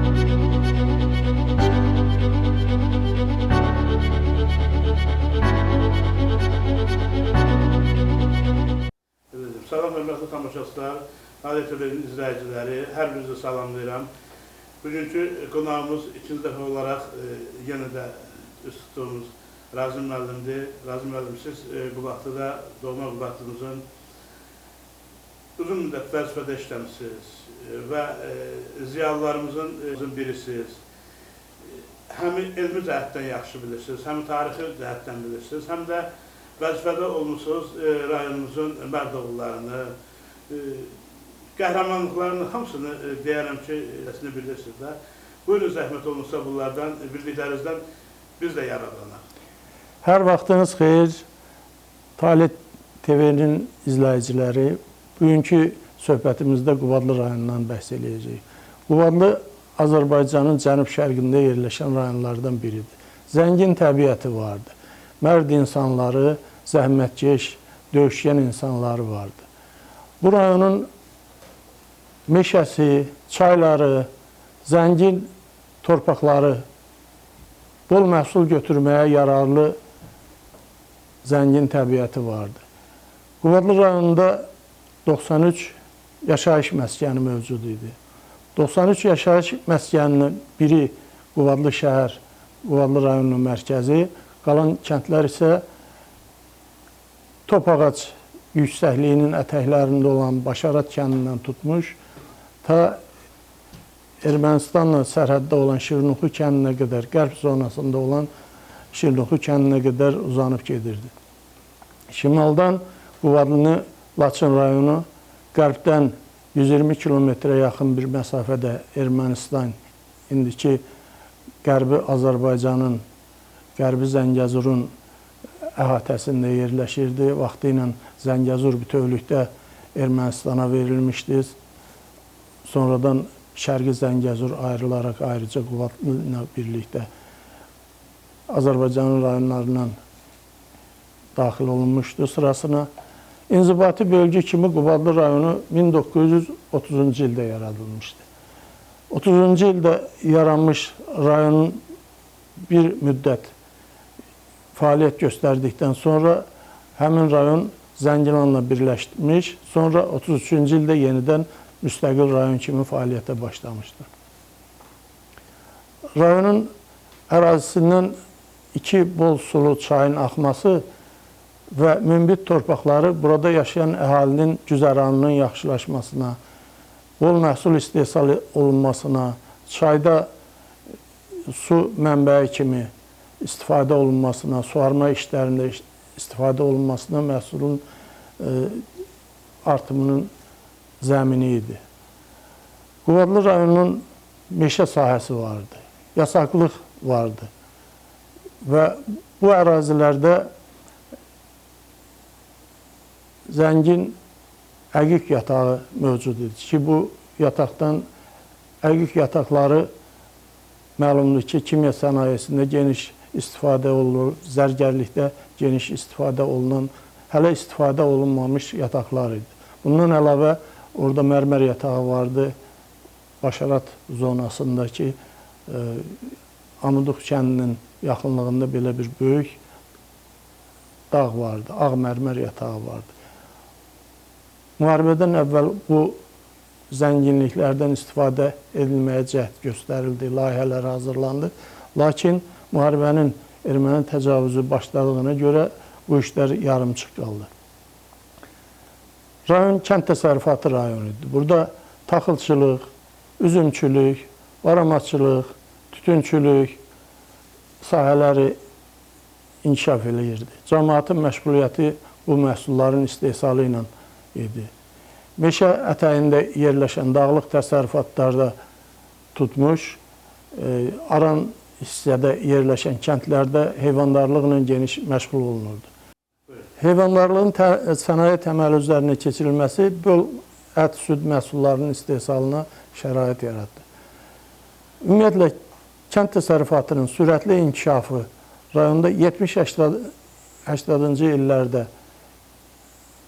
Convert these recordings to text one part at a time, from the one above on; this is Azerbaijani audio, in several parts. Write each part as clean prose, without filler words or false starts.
Salam hörmətli tamaşaçılar, Taleh TV-nin izləyiciləri, hər birinizi salamlayıram. Bugünkü qonağımız ikinci dəfə olaraq yenə də üst tutduğumuz Razim müəllimdir. Razim müəllim, siz Qubadlıda, doğma Qubadlımızın uzun müddət vəzifədə işləmişsiniz və ziyalılarımızın birisiniz. Həm elmi cəhətdən yaxşı bilirsiniz, həm tarixi cəhətdən bilirsiniz, həm də vəzifədə olmuşsunuz rayonumuzun mərd oğullarını, qəhrəmanlıqlarını hamısını deyərəm ki, bilirsiniz də. Buyurun, zəhmət olmuşsa bunlardan, bildiklərinizdən biz də yararlanaq. Hər vaxtınız xeyir, Taleh TV-nin izləyiciləri. Bugünkü söhbətimizdə Qubadlı rayonundan bəhs eləyəcəyik. Qubadlı Azərbaycanın cənub-şərqində yerləşən rayonlardan biridir. Zəngin təbiəti vardı. Mərd insanları, zəhmətkeş, döyüşkən insanları vardı. Bu rayonun meşəsi, çayları, zəngin torpaqları, bol məhsul götürməyə yararlı zəngin təbiəti vardı. Qubadlı rayonunda 93 yaşayış məskəni mövcud idi. 93 yaşayış məskəninin biri Qubadlı şəhər, Qubadlı rayonunun mərkəzi, qalan kəndlər isə Topağac yüksəkliyinin ətəklərində olan Başarat kəndindən tutmuş, ta Ermənistanla sərhəddə olan Şirnuxu kəndinə qədər, qərb zonasında olan Şirnuxu kəndinə qədər uzanıb gedirdi. Şimaldan Qubadlını Laçın rayonu, qərbdən 120 kilometrə yaxın bir məsafədə Ermənistan, indiki Qərbi Azərbaycanın, Qərbi Zəngəzurun əhatəsində yerləşirdi. Vaxtı ilə Zəngəzur bütövlükdə Ermənistana verilmişdi. Sonradan Şərqi Zəngəzur ayrılaraq ayrıca Qubadlı ilə birlikdə Azərbaycanın rayonlarından daxil olunmuşdu sırasına. İnzibati bölgə kimi Qubadlı rayonu 1930-cu ildə yaradılmışdı. 30-cu ildə yaranmış rayonun bir müddət fəaliyyət göstərdikdən sonra həmin rayon Zəngilanla birləşmiş, sonra 33-cü ildə yenidən müstəqil rayon kimi fəaliyyətə başlamışdır. Rayonun ərazisindən iki bol sulu çayın axması və münbit torpaqları burada yaşayan əhalinin güzəranının yaxşılaşmasına, bol məhsul istehsal olunmasına, çayda su mənbəyi kimi istifadə olunmasına, suvarma işlərində istifadə olunmasına məhsulun artımının zəmini idi. Qubadlı rayonunun meşə sahəsi vardı, yasaqlıq vardı və bu ərazilərdə zəngin əqiq yatağı mövcud idi ki, bu yataqdan əqiq yataqları məlumdur ki, kimya sənayesində geniş istifadə olunur, zərgərlikdə geniş istifadə olunan, hələ istifadə olunmamış yataqlar idi. Bundan əlavə orada mərmər yatağı vardı, Başarat zonasındakı Amuduq kəndinin yaxınlığında belə bir böyük dağ vardı, ağ mərmər yatağı vardı. Müharibədən əvvəl bu zənginliklərdən istifadə edilməyə cəhd göstərildi, layihələr hazırlandı. Lakin müharibənin erməni təcavüzü başladığına görə bu işlər yarımçıq qaldı. Rayon kənd təsərrüfatı rayonu idi. Burada taxılçılıq, üzümçülük, baramaçılıq, tütünçülük sahələri inkişaf eləyirdi. Cəmaatın məşğuliyyəti bu məhsulların istehsalı ilə idi. Meşə ətəyində yerləşən dağlıq təsərrüfatlarda tutmuş, aran hissədə yerləşən kəndlərdə heyvandarlıqla geniş məşğul olunurdu. Heyvandarlığın sənaye təməli üzərinə keçirilməsi bol ət, süd məhsullarının istehsalına şərait yaratdı. Ümumiyyətlə, kənd təsərrüfatının sürətli inkişafı rayonda 70-80-cı illərdə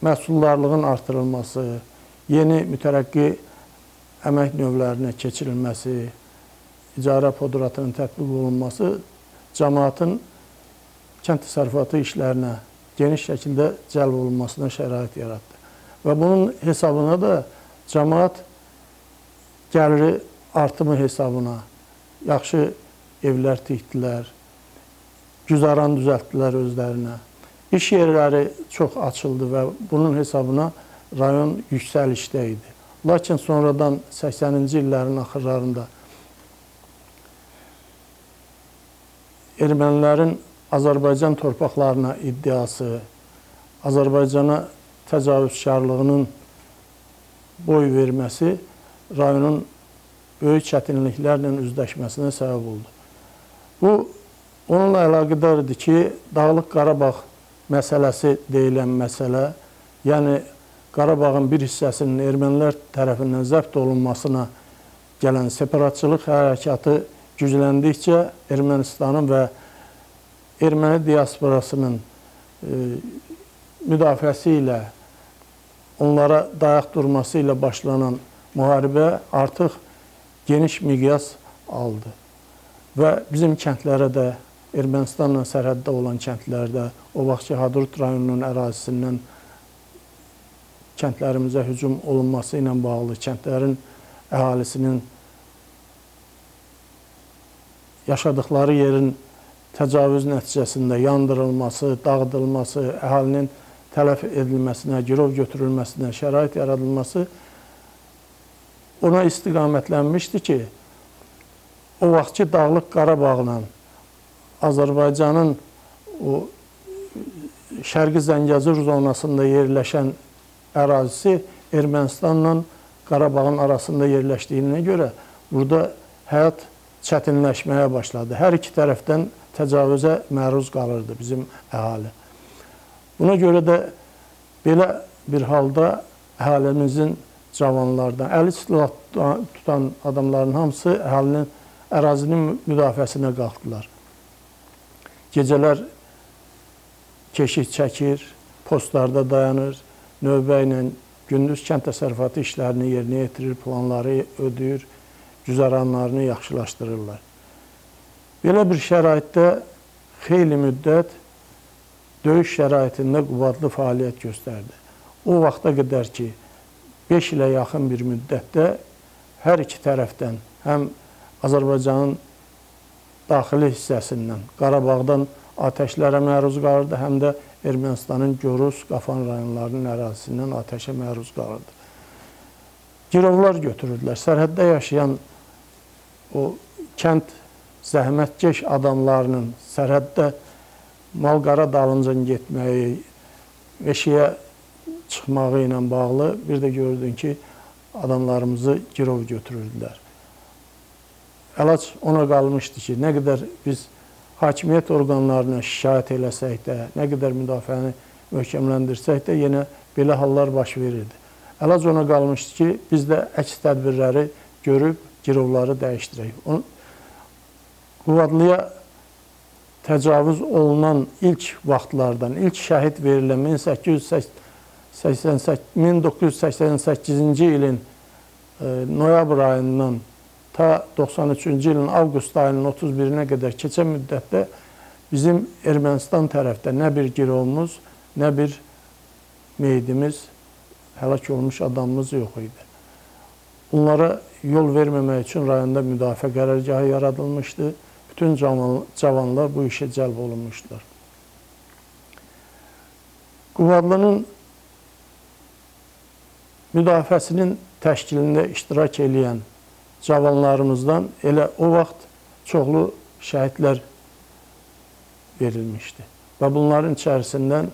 məhsuldarlığın artırılması, yeni mütərəqqi əmək növlərinə keçirilməsi, icarə podratının tətbiq olunması cəmaatın kənd təsərrüfatı işlərinə geniş şəkildə cəlb olunmasına şərait yaratdı. Və bunun hesabına da cəmaat gəliri artımı hesabına yaxşı evlər tikdilər, güzaran düzəltdilər özlərinə. İş yerləri çox açıldı və bunun hesabına rayon yüksəlişdə idi. Lakin sonradan 80-ci illərin axırlarında ermənilərin Azərbaycan torpaqlarına iddiası, Azərbaycana təcavüzkarlığının boy verməsi rayonun böyük çətinliklərlə üzləşməsinə səbəb oldu. Bu, onunla əlaqədar idi ki, Dağlıq Qarabağ məsələsi deyilən məsələ, yəni Qarabağın bir hissəsinin ermənilər tərəfindən zəbt olunmasına gələn separatçılıq hərəkatı gücləndikcə Ermənistanın və erməni diasporasının müdafiəsi ilə, onlara dayaq durması ilə başlanan müharibə artıq geniş miqyas aldı. Və bizim kəndlərə də, Ermənistanla sərhəddə olan kəndlərdə, o vaxtki Hadrut rayonunun ərazisindən kəndlərimizə hücum olunması ilə bağlı kəndlərin əhalisinin yaşadıkları yerin təcavüz nəticəsində yandırılması, dağıdılması, əhalinin tələf edilməsinə, girov götürülməsinə şərait yaradılması ona istiqamətlənmişdi ki, o vaxtki Dağlıq Qarabağla Azərbaycanın o Şərqi Zəngəzur zonasında yerləşən ərazisi Ermənistanla Qarabağın arasında yerləşdiyinə görə burada həyat çətinləşməyə başladı. Hər iki tərəfdən təcavüzə məruz qalırdı bizim əhali. Buna görə də belə bir halda əhalimizin cavanlardan, əli silah tutan adamların hamısı əhalinin ərazinin müdafiəsinə qalxdılar. Gecələr keşik çəkir, postlarda dayanır, növbə ilə gündüz kənd təsərrüfatı işlərini yerinə yetirir, planları ödəyir, güzaranlarını yaxşılaşdırırlar. Belə bir şəraitdə xeyli müddət döyüş şəraitində Qubadlı fəaliyyət göstərdi. O vaxta qədər ki, 5 ilə yaxın bir müddətdə hər iki tərəfdən, həm Azərbaycanın daxili hissəsindən, Qarabağdan atəşlərə məruz qalırdı, həm də Ermənistanın Gorus, Qafan rayonlarının ərazisindən atəşə məruz qalırdı. Girovlar götürürdülər. Sərhəddə yaşayan o kənd zəhmətkeş adamlarının sərhəddə malqara dalınca getməyi, meşəyə çıxmağı ilə bağlı bir də gördün ki, adamlarımızı girov götürürdülər. Əlac ona qalmışdı ki, nə qədər biz hakimiyyət orqanlarına şikayət eləsək də, nə qədər müdafiəni möhkəmləndirsək də, yenə belə hallar baş verirdi. Əlac ona qalmışdı ki, biz də əks tədbirləri görüb girovları dəyişdirək. Qubadlıya təcavüz olunan ilk vaxtlardan, ilk şəhid verilən 1988-ci ilin noyabr ayından ta 93-cü ilin avqust ayının 31-nə qədər keçən müddətdə bizim Ermənistan tərəfdə nə bir girovumuz, nə bir meyidimiz, həlak olmuş adamımız yox idi. Bunlara yol verməmək üçün rayonda müdafiə qərargahı yaradılmışdı. Bütün cavanlar bu işə cəlb olunmuşdular. Qubadlının müdafiəsinin təşkilində iştirak eləyən cavanlarımızdan elə o vaxt çoxlu şəhidlər verilmişdi. Və bunların içərisindən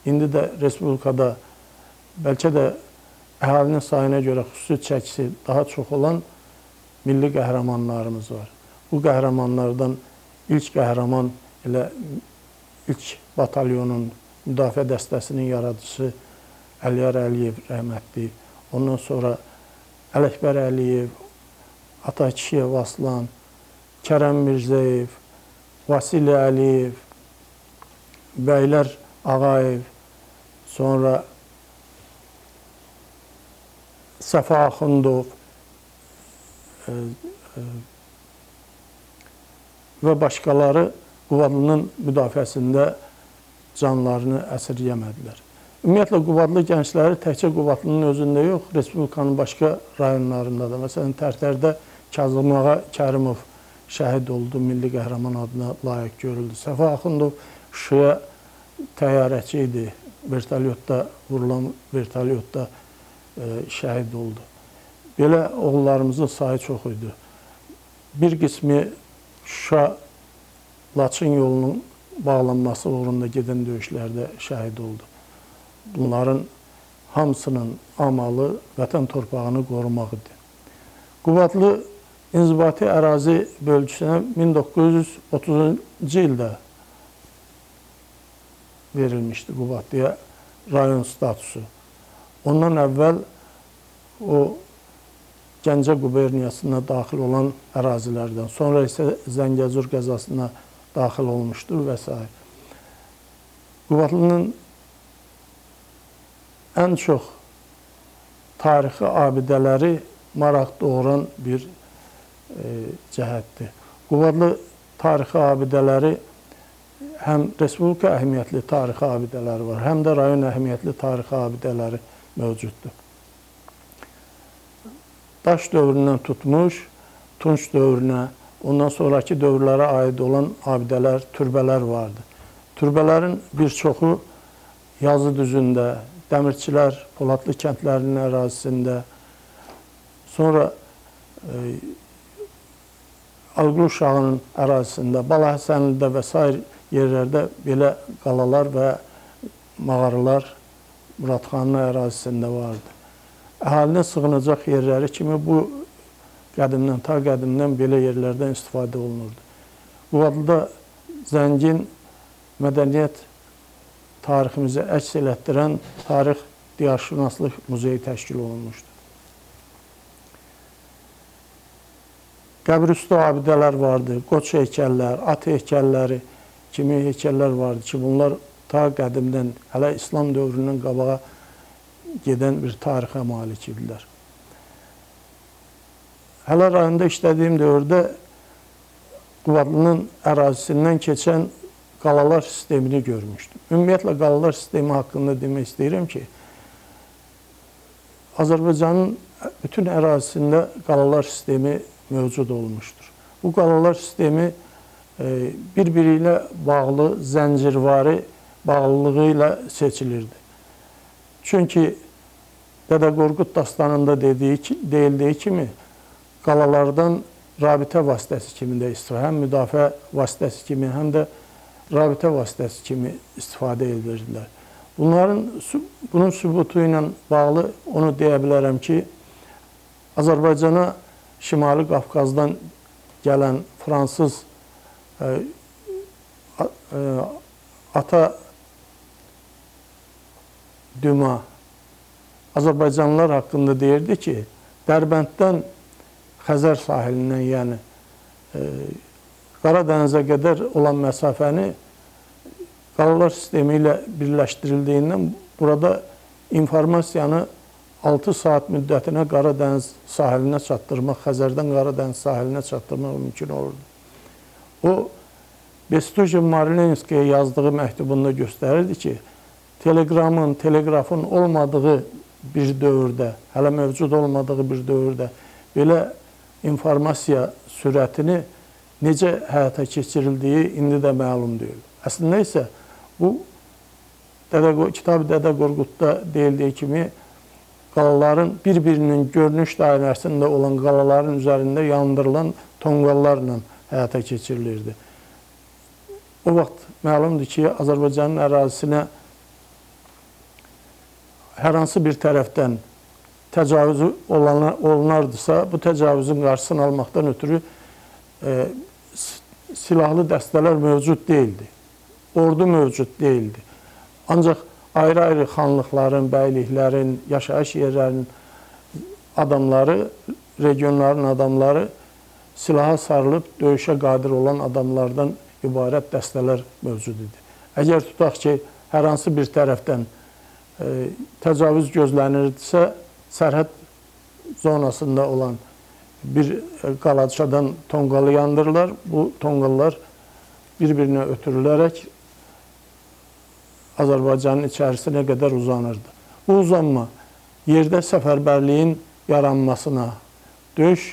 indi də Respublikada bəlkə də əhalinin sayına görə xüsusi çəkisi daha çox olan milli qəhrəmanlarımız var. Bu qəhrəmanlardan ilk qəhrəman elə ilk batalyonun, müdafiə dəstəsinin yaradıcısı Əliyar Əliyev rəhmətli, ondan sonra Ələkbər Əliyev, Atakişiyev Aslan, Kərəm Mirzəyev, Vasili Əliyev, Bəylər Ağayev, sonra Səfa Axundov, və başqaları Qubadlının müdafiəsində canlarını əsirgəmədilər. Ümumiyyətlə, Qubadlı gəncləri təkcə Qubadlının özündə yox, Respublikanın başqa rayonlarında da. Məsələn, Tərtərdə Kazım Ağa Kərimov şəhid oldu, milli qəhrəman adına layiq görüldü. Səfa Axundov Şuşaya təyyarəçi idi, vertolyotda, vurulan vertolyotda şəhid oldu. Belə oğullarımızın sayı çox idi. Bir qismi Şuşa Laçın yolunun bağlanması uğrunda gedən döyüşlərdə şəhid oldu. Bunların hamısının amalı vətən torpağını qorumaq idi. Qubadlı inzibati ərazi bölgüsünə 1930-cu ildə verilmişdi Qubadlıya rayon statusu. Ondan əvvəl o Gəncə quberniyasına daxil olan ərazilərdən, sonra isə Zəngəzur qəzasına daxil olmuşdur və s. Qubadlının ən çox tarixi abidələri maraq doğuran bir cəhətdir. Qubadlı tarixi abidələri həm Respublika əhəmiyyətli tarixi abidələri var, həm də rayon əhəmiyyətli tarixi abidələri mövcuddur. Daş dövründən tutmuş, Tunç dövrünə, ondan sonraki dövrlərə aid olan abidələr, türbələr vardı. Türbələrin bir çoxu Yazı düzündə, Dəmirçilər, Poladlı kəndlərinin ərazisində, sonra Alqulu Şahının ərazisində, Balahəsənlidə və sair yerlərdə belə qalalar və mağaralar Muradxanın ərazisində vardı. Əhalinin sığınacaq yerləri kimi bu qədimdən, ta qədimdən belə yerlərdən istifadə olunurdu. Qubadlıda zəngin mədəniyyət tariximizi əks elətdirən tarix diyarşünaslıq muzeyi təşkil olunmuşdu. Qəbirüstü abidələr vardı, qoç heykəllər, at heykəlləri kimi heykəllər vardı ki, bunlar ta qədimdən, hələ İslam dövründən qabağa gedən bir tarixə malik idilər. Hələ rayonda işlədiyim dövrdə Qubadlının ərazisindən keçən qalalar sistemini görmüşdüm. Ümumiyyətlə, qalalar sistemi haqqında demək istəyirəm ki, Azərbaycanın bütün ərazisində qalalar sistemi mövcud olmuşdur. Bu qalalar sistemi bir-biri ilə bağlı, zəncirvari bağlılığı ilə seçilirdi. Çünki Dədə Qorqud dastanında deyildiyi kimi, qalalardan rabitə vasitəsi kimi də istifadə, həm müdafiə vasitəsi kimi, həm də rabitə vasitəsi kimi istifadə edirdilər. Bunun sübutu ilə bağlı onu deyə bilərəm ki, Azərbaycana Şimali Qafqazdan gələn fransız ata Düma Azərbaycanlılar haqqında deyirdi ki, Dərbənddən Xəzər sahilindən, yəni Qaradənizə qədər olan məsafəni qalalar sistemi ilə birləşdirildiyindən burada informasiyanı 6 saat müddətinə Qaradəniz sahilinə çatdırmaq, Xəzərdən Qaradəniz sahilinə çatdırmaq mümkün olurdu. O, Bestujev-Marlenskiyə yazdığı məktubunda göstərirdi ki, teleqramın, teleqrafın olmadığı bir dövrdə, hələ mövcud olmadığı bir dövrdə belə informasiya sürətini necə həyata keçirildiyi indi də məlum deyil. Əslində isə bu Kitab-ı Dədə Qorqudda deyildiyi kimi qalaların bir-birinin görünüş dairəsində olan qalaların üzərində yandırılan tonqallarla həyata keçirilirdi. O vaxt məlumdur ki, Azərbaycanın ərazisinə hər hansı bir tərəfdən təcavüz olunardısa, bu təcavüzün qarşısını almaqdan ötürü silahlı dəstələr mövcud deyildi. Ordu mövcud deyildi. Ancaq ayrı-ayrı xanlıqların, bəyliklərin, yaşayış yerlərinin adamları, regionların adamları silaha sarılıb döyüşə qadir olan adamlardan ibarət dəstələr mövcud idi. Əgər tutaq ki, hər hansı bir tərəfdən təcavüz gözlənirdisə, sərhəd zonasında olan bir qalaçadan tonqalı yandırırlar. Bu tonqallar bir-birinə ötürülərək Azərbaycanın içərisinə qədər uzanırdı. Bu uzanma yerdə səfərbərliyin yaranmasına, döyüş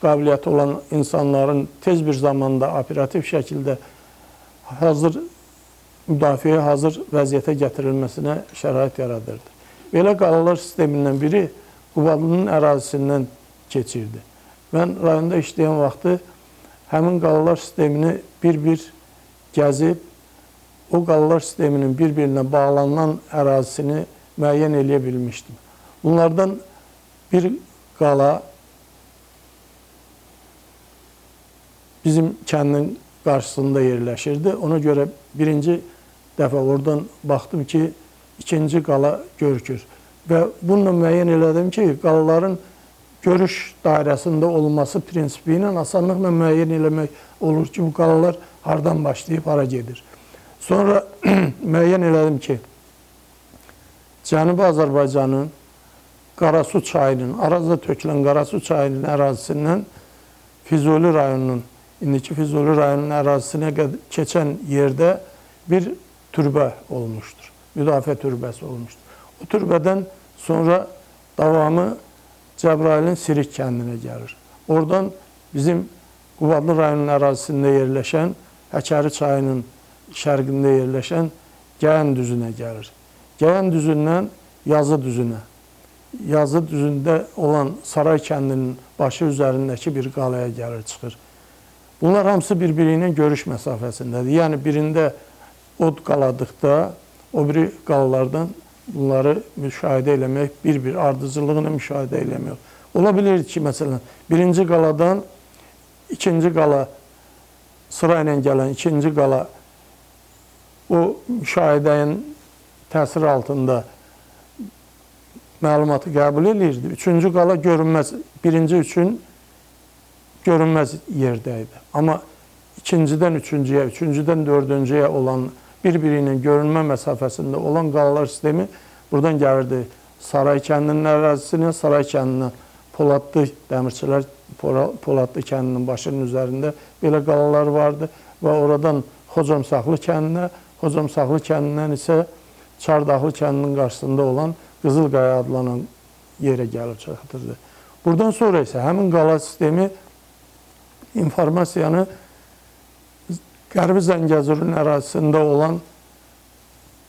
qabiliyyəti olan insanların tez bir zamanda operativ şəkildə hazır müdafiəyə hazır vəziyyətə gətirilməsinə şərait yaradırdı. Belə qalalar sistemindən biri Qubadlının ərazisindən keçirdi. Mən rayonda işləyən vaxtı həmin qalalar sistemini bir-bir gəzib, o qalalar sisteminin bir-birinə bağlanan ərazisini müəyyən eləyə bilmişdim. Bunlardan bir qala bizim kəndin qarşısında yerləşirdi. Ona görə birinci dəfə oradan baxdım ki, ikinci qala görükür. Və bununla müəyyən elədim ki, qalaların görüş dairəsində olması prinsipi ilə asanlıqla müəyyən eləmək olur ki, bu qalalar hardan başlayıb hara gedir. Sonra müəyyən elədim ki, Cənubi Azərbaycanın Qarasu çayının, Arazda tökülən Qarasu çayının ərazisindən Füzuli rayonunun, indiki Füzuli rayonunun ərazisinə keçən yerdə bir türbə olmuşdur. Müdafiə türbəsi olmuşdur. O türbədən sonra davamı Cəbrayılın Sirik kəndinə gəlir. Oradan bizim Qubadlı rayonunun ərazisində yerləşən, Həkəri çayının şərqində yerləşən Gəyən düzünə gəlir. Gəyən düzündən Yazı düzünə. Yazı düzündə olan Saray kəndinin başı üzərindəki bir qalaya gəlir, çıxır. Bunlar hamısı bir-biri ilə görüş məsafəsindədir. Yəni birində od qaladıqda, o biri qalalardan bunları müşahidə eləmək, bir-bir ardıcıllığını müşahidə eləmək. Ola bilir ki, məsələn, birinci qaladan ikinci qala, sırayla gələn ikinci qala o müşahidənin təsiri altında məlumatı qəbul edirdi. Üçüncü qala görünməz, birinci üçün görünməz yerdə idi. Amma ikincidən üçüncüyə, üçüncüdən dördüncüyə olan bir-biri ilə görünmə məsafəsində olan qalalar sistemi buradan gəlirdi. Saray kəndinin ərazisinə, Saray kəndindən Poladlı, Dəmirçilər Poladlı kəndinin başının üzərində belə qalalar vardı və oradan Xocamsaqlı kəndinə, Xocamsaqlı kəndindən isə Çardaqlı kəndinin qarşısında olan Qızılqaya adlanan yerə gəlib çatırdı. Buradan sonra isə həmin qala sistemi informasiyanı Qərbi Zəngəzurun ərazisində olan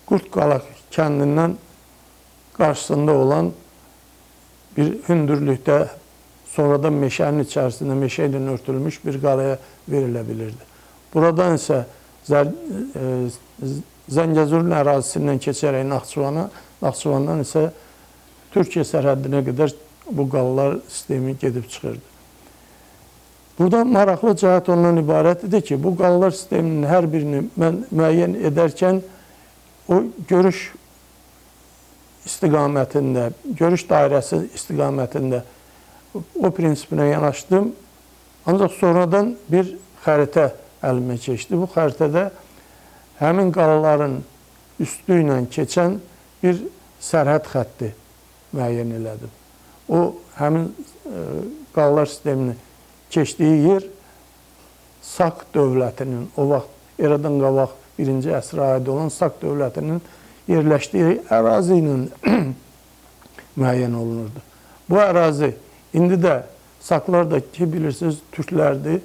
Qurdqala kəndindən qarşısında olan bir hündürlükdə, sonradan meşənin içərisində meşə ilə örtülmüş bir qalaya verilə bilirdi. Buradan isə Zəngəzurun ərazisindən keçərək Naxçıvana, Naxçıvandan isə Türkiyə sərhəddinə qədər bu qalalar sistemi gedib çıxırdı. Burada maraqlı cəhət ondan ibarət idi ki, bu qalalar sisteminin hər birini mən müəyyən edərkən o görüş istiqamətində, görüş dairəsi istiqamətində o prinsipinə yanaşdım. Ancaq sonradan bir xəritə əlimə keçdi. Bu xəritədə həmin qalaların üstü ilə keçən bir sərhəd xətti müəyyən elədim. O, həmin qalalar sistemini keçdiyi yer Sak dövlətinin, o vaxt eradan qabaq 1-ci əsrə aid olan Sak dövlətinin yerləşdiyi ərazi ilə müəyyən olunurdu. Bu ərazi indi də Saklar da ki, bilirsiniz, türklərdir,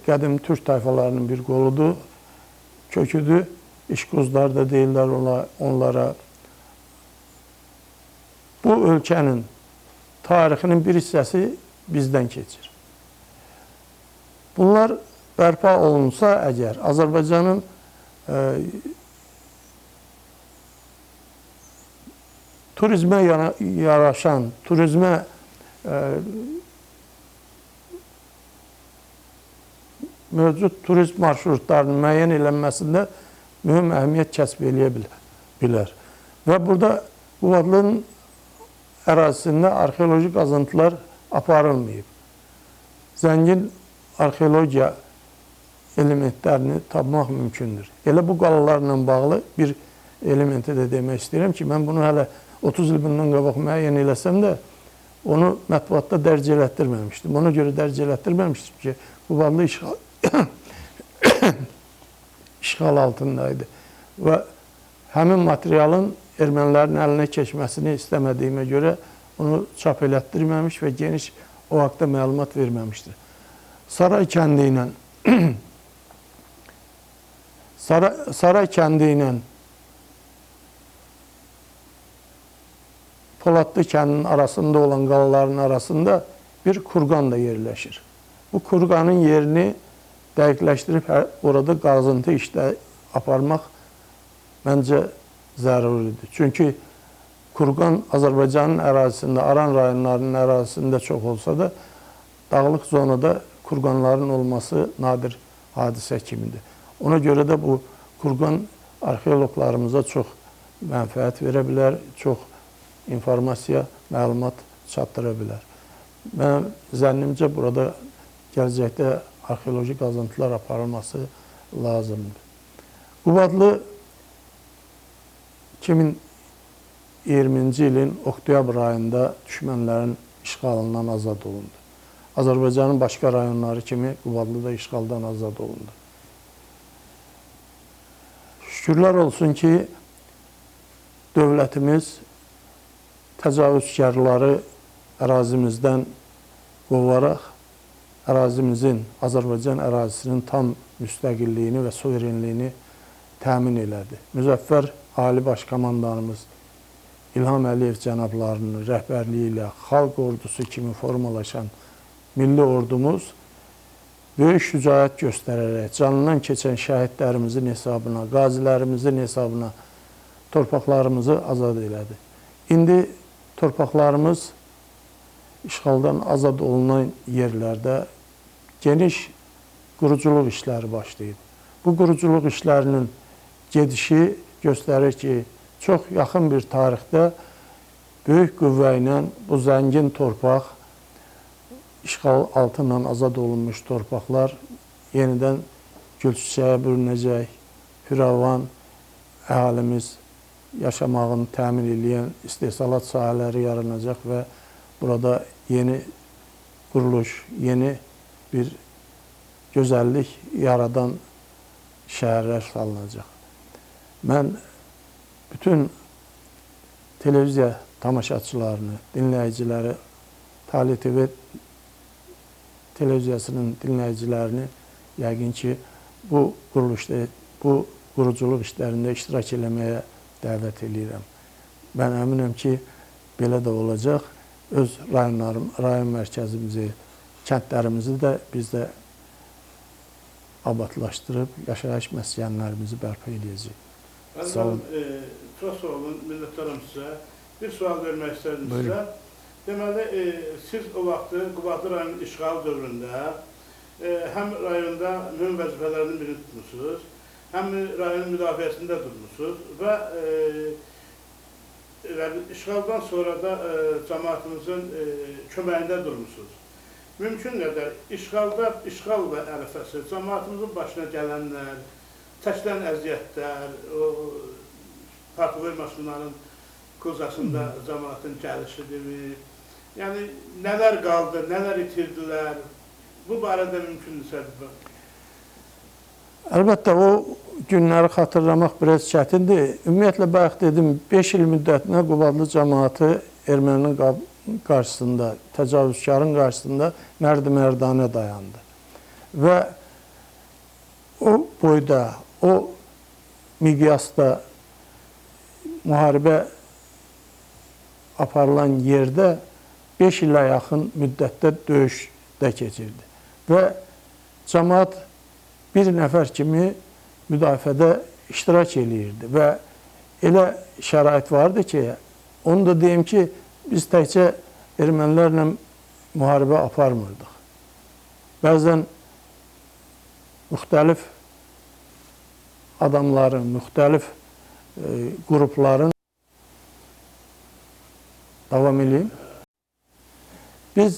qədim türk tayfalarının bir qoludur, köküdür. İşquzlar da deyirlər onlara. Bu ölkənin tarixinin bir hissəsi bizdən keçir. Bunlar bərpa olunsa əgər, Azərbaycanın turizmə yaraşan, turizmə mövcud turist marşrutlarının müəyyən edilməsində mühüm əhəmiyyət kəsb eləyə bilər. Və burada Qubadlının ərazisində arxeoloji qazıntılar aparılmayıb. Zəngin arxeologiya elementlərini tapmaq mümkündür. Elə bu qalalarla bağlı bir elementi də demək istəyirəm ki, mən bunu hələ 30 il bundan qabaq müəyyən eləsəm də, Onu mətbuatda dərc elətdirməmişdim. Ona görə dərc elətdirməmişdim ki, Qubadlı işğal altındaydı. Və həmin materialın ermənilərin əlinə keçməsini istəmədiyimə görə onu çap elətdirməmiş və geniş o haqda məlumat verməmişdir. Saray kəndi ilə Saray kəndi ilə Poladlı kəndinin arasında olan qalaların arasında bir kurqan da yerləşir. Bu kurqanın yerini dəqiqləşdirib orada qazıntı işləri aparmaq məncə zəruridir. Çünki kurqan Azərbaycanın ərazisində, Aran rayonlarının ərazisində çox olsa da, dağlıq zonada kurqanların olması nadir hadisə kimidir. Ona görə də bu kurqan arxeoloqlarımıza çox mənfəət verə bilər, çox informasiya, məlumat çatdıra bilər. Mənim zənnimcə burada gələcəkdə arxeoloji qazıntılar aparılması lazımdır. Qubadlı 2020-ci ilin oktyabr ayında düşmənlərin işğalından azad olundu. Azərbaycanın başqa rayonları kimi Qubadlı da işğaldan azad olundu. Şükürlər olsun ki, dövlətimiz təcavüzkarları ərazimizdən qovaraq ərazimizin, Azərbaycan ərazisinin tam müstəqilliyini və suverenliyini təmin elədi. Müzəffər Ali Baş Komandanımız İlham Əliyev cənablarının rəhbərliyi ilə xalq ordusu kimi formalaşan milli ordumuz böyük şücaət göstərərək canından keçən şəhidlərimizin hesabına, qazilərimizin hesabına torpaqlarımızı azad elədi. İndi torpaqlarımız işğaldan azad olunan yerlərdə geniş quruculuq işləri başlayıb. Bu quruculuq işlərinin gedişi göstərir ki, çox yaxın bir tarixdə böyük qüvvə ilə bu zəngin torpaq, işğal altından azad olunmuş torpaqlar yenidən gül çiçəyə bürünəcək, firavan əhalimiz yaşamağını təmin edən istehsalat sahələri yaranacaq və burada yeni quruluş, yeni bir gözəllik yaradan şəhərlər salınacaq. Mən bütün televiziya tamaşaçılarını, dinləyiciləri, Tale TV televiziyasının dinləyicilərini yəqin ki, bu quruluşda, bu quruculuq işlərində iştirak eləməyə dəvət eləyirəm. Mən əminəm ki, belə də olacaq. Öz rayonlarım, rayon mərkəzimizi, kəndlərimizi də biz də abadlaşdırıb yaşayış məskənlərimizi bərpa edəcəyik. Sağ olun. Çox sağ olun, minnətdaram sizə. Bir sual vermək istərdim sizə. Deməli, siz o vaxtı Qubadlı rayonunun işğal dövründə həm rayonda mühüm vəzifələrinin birini tutmuşsunuz, həm rayonun müdafiəsində durmuşsunuz və işğaldan sonra da cəmaatımızın köməyində durmuşsunuz. Mümkün qədər işğalda, işğal və ərəfəsi, cəmaatımızın başına gələnlər, çəkilən əziyyətlər, o partover maşınların kozasında cəmaatın gəlişidir, yəni nələr qaldı, nələr itirdilər, bu barədə mümkündürsə? Əlbəttə, o günləri xatırlamaq biraz çətindir. Ümumiyyətlə, bayaq dedim, 5 il müddətinə Qubadlı cəmaatı erməninin qarşısında, təcavüzkarın qarşısında mərd-mərdanə dayandı. Və o boyda, o miqyasda müharibə aparılan yerdə 5 ilə yaxın müddətdə döyüşdə keçirdi. Və cəmaat bir nəfər kimi müdafiədə iştirak eləyirdi və elə şərait vardı ki, onu da deyim ki, biz təkcə ermənilərlə müharibə aparmırdıq. Bəzən müxtəlif adamların, müxtəlif qrupların davam eləyim. Biz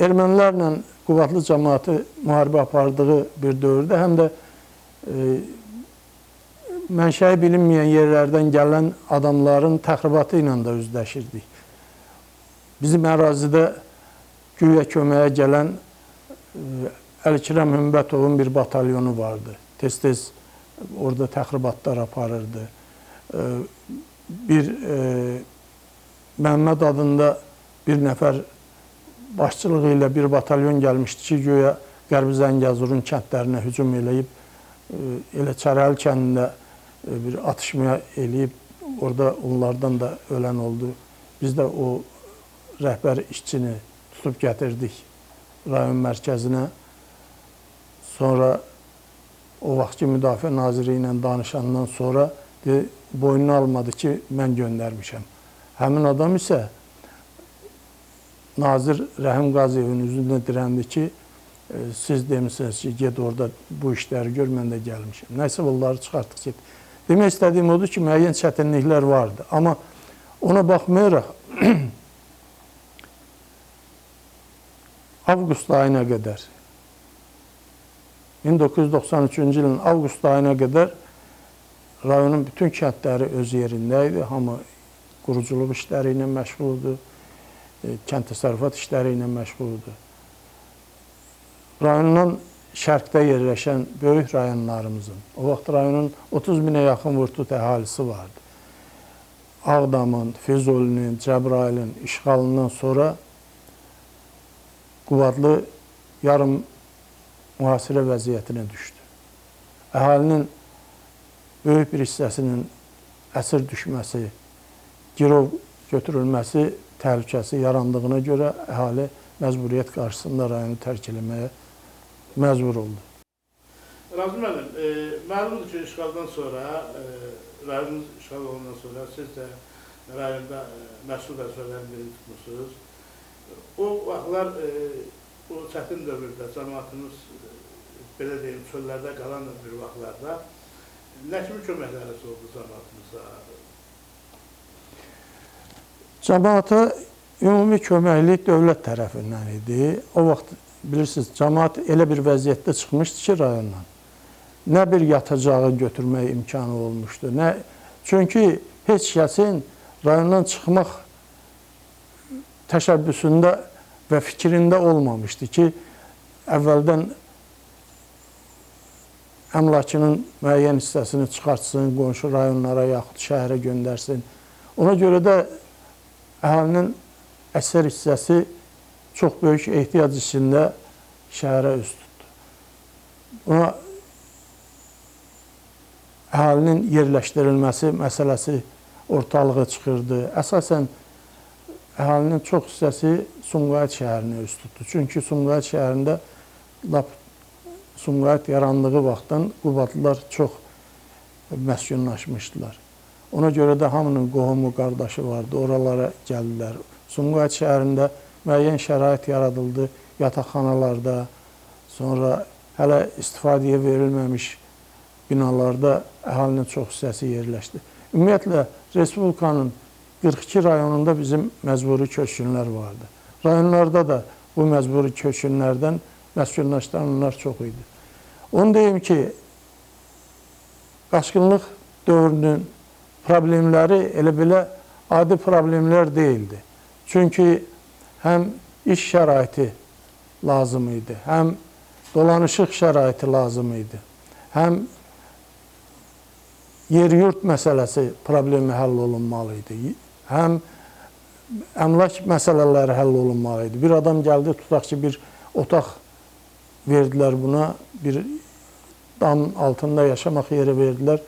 ermənilərlə Qubadlı cəmaatı müharibə apardığı bir dövrdə həm də mənşəyi bilinməyən yerlərdən gələn adamların təxribatı ilə də üzləşirdik. Bizim ərazidə güya köməyə gələn Əlikrəm Hümbətovun bir batalyonu vardı. Tez-tez orada təxribatlar aparırdı. Bir Məhəmməd adında bir nəfər başçılığı ilə bir batalyon gəlmişdi ki, güya Qərbi Zəngəzurun kəndlərinə hücum eləyib, elə Çərəli kəndində bir atışmaya eləyib, orada onlardan da ölən oldu. Biz də o rəhbər işçini tutub gətirdik rayon mərkəzinə. Sonra o vaxtki Müdafiə Naziri ilə danışandan sonra boynuna almadı ki, mən göndərmişəm. Həmin adam isə Nazir Rəhim Qaziyevin üzündə dirəndi ki, siz demişsiniz ki, get orada bu işləri gör, mən də gəlmişəm. Nəsə onları çıxartdıq ki, demək istədiyim odur ki, müəyyən çətinliklər vardı. Amma ona baxmayaraq, avqust ayına qədər, 1993-cü ilin avqust ayına qədər rayonun bütün kəndləri öz yerində idi. Hamı quruculuq işləri ilə məşğul idi, kənd təsərrüfat işləri ilə məşğul idi. Rayondan şərqdə yerləşən böyük rayonlarımızın, o vaxt rayonun 30 minə yaxın vurtut əhalisi vardı. Ağdamın, Füzulinin, Cəbrayılın işğalından sonra Qubadlı yarım mühasirə vəziyyətinə düşdü. Əhalinin böyük bir hissəsinin əsir düşməsi, girov götürülməsi təhlükəsi yarandığına görə əhali məcburiyyət qarşısında rayonu tərk eləməyə məcbur oldu. Razım müəllim, məlumdur ki, işğaldan sonra, rayonunuz işğal olandan sonra siz də rayonda məsul vəzifələrin birini tutmuşsunuz. O vaxtlar, o çətin dövrdə cəmaatımız, belə deyim, çöllərdə qalan bir vaxtlarda nə kimi köməkləriniz oldu cəmaatımıza? Cəmaata ümumi köməklik dövlət tərəfindən idi. O vaxt, bilirsiniz, cəmaat elə bir vəziyyətdə çıxmışdı ki, rayondan. Nə bir yatacağı götürmək imkanı olmuşdu. Nə... Çünki heç kəsin rayondan çıxmaq təşəbbüsündə və fikrində olmamışdı ki, əvvəldən əmlakının müəyyən hissəsini çıxartsın, qonşu rayonlara yaxud şəhərə göndərsin. Ona görə də əhalinin əksər hissəsi çox böyük ehtiyac içində şəhərə üz tutdu. Ona əhalinin yerləşdirilməsi məsələsi ortalığa çıxırdı. Əsasən əhalinin çox hissəsi Sumqayıt şəhərinə üz tutdu. Çünki Sumqayıt şəhərində lap Sumqayıt yarandığı vaxtdan Qubadlılar çox məskunlaşmışdılar. Ona görə də hamının qohumu, qardaşı vardı, oralara gəldilər. Sumqayıt şəhərində müəyyən şərait yaradıldı yataqxanalarda, sonra hələ istifadəyə verilməmiş binalarda əhalinin çox hissəsi yerləşdi. Ümumiyyətlə, Respublikanın 42 rayonunda bizim məcburi köçkünlər vardı. Rayonlarda da bu məcburi köçkünlərdən məskunlaşdıranlar çox idi. Onu deyim ki, qaçqınlıq dövrünün problemləri elə belə adi problemlər deyildi. Çünki həm iş şəraiti lazım idi, həm dolanışıq şəraiti lazım idi, həm yer-yurt məsələsi problemi həll olunmalı idi, həm əmlak məsələləri həll olunmalı idi. Bir adam gəldi, tutaq ki, bir otaq verdilər buna, bir damın altında yaşamaq yeri verdilər.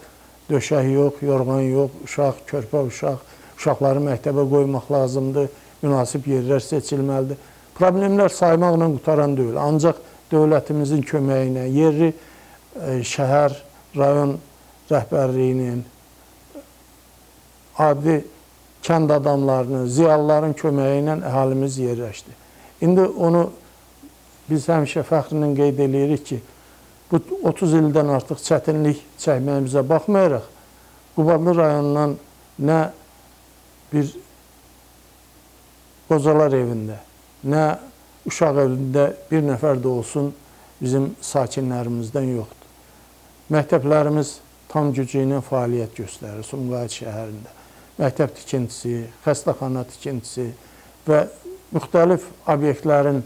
Döşək yox, yorğan yox, uşaq, körpə uşaq, uşaqları məktəbə qoymaq lazımdır, münasib yerlər seçilməlidir. Problemlər saymaqla qutaran deyil. Ancaq dövlətimizin köməyi ilə, yerli şəhər, rayon rəhbərliyinin, adi kənd adamlarının, ziyalıların köməyi ilə əhalimiz yerləşdi. İndi onu biz həmişə fəxrlə qeyd edirik ki, bu 30 ildən artıq çətinlik çəkməyimizə baxmayaraq, Qubadlı rayonundan nə bir qocalar evində, nə uşaq evində bir nəfər də olsun bizim sakinlərimizdən yoxdur. Məktəblərimiz tam gücü ilə fəaliyyət göstərir Sumqayıt şəhərində. Məktəb tikintisi, xəstəxana tikintisi Və müxtəlif obyektlərin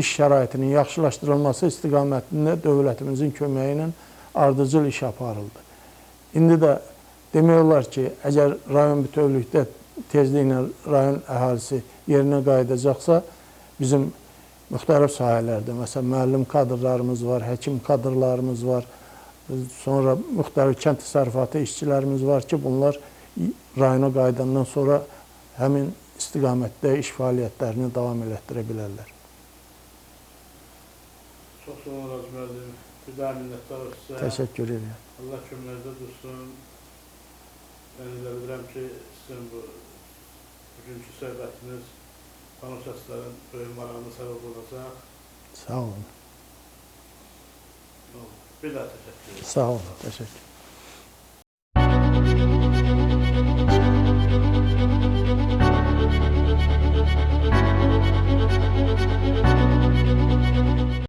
iş şəraitinin yaxşılaşdırılması istiqamətində dövlətimizin köməyi ilə ardıcıl iş aparıldı. İndi də demək olar ki, əgər rayon bütövlükdə tezliklə rayon əhalisi yerinə qayıdacaqsa, bizim müxtəlif sahələrdə, məsələn, müəllim kadrlarımız var, həkim kadrlarımız var, sonra müxtəlif kənd təsərrüfatı işçilərimiz var ki, bunlar rayona qayıdandan sonra həmin istiqamətdə iş fəaliyyətlərini davam elətdirə bilərlər. Çox sağ olun Razım müəllim. Bir daha minnətdarıq sizə. Təşəkkür edirəm. Allah köməyinizdə dursun. Mən elə bilirəm ki, sizin bu bugünkü söhbətiniz tamaşaçıların böyük marağına səbəb olacaq. Sağ olun. Bir daha təşəkkür edirəm. Sağ olun. Təşəkkür.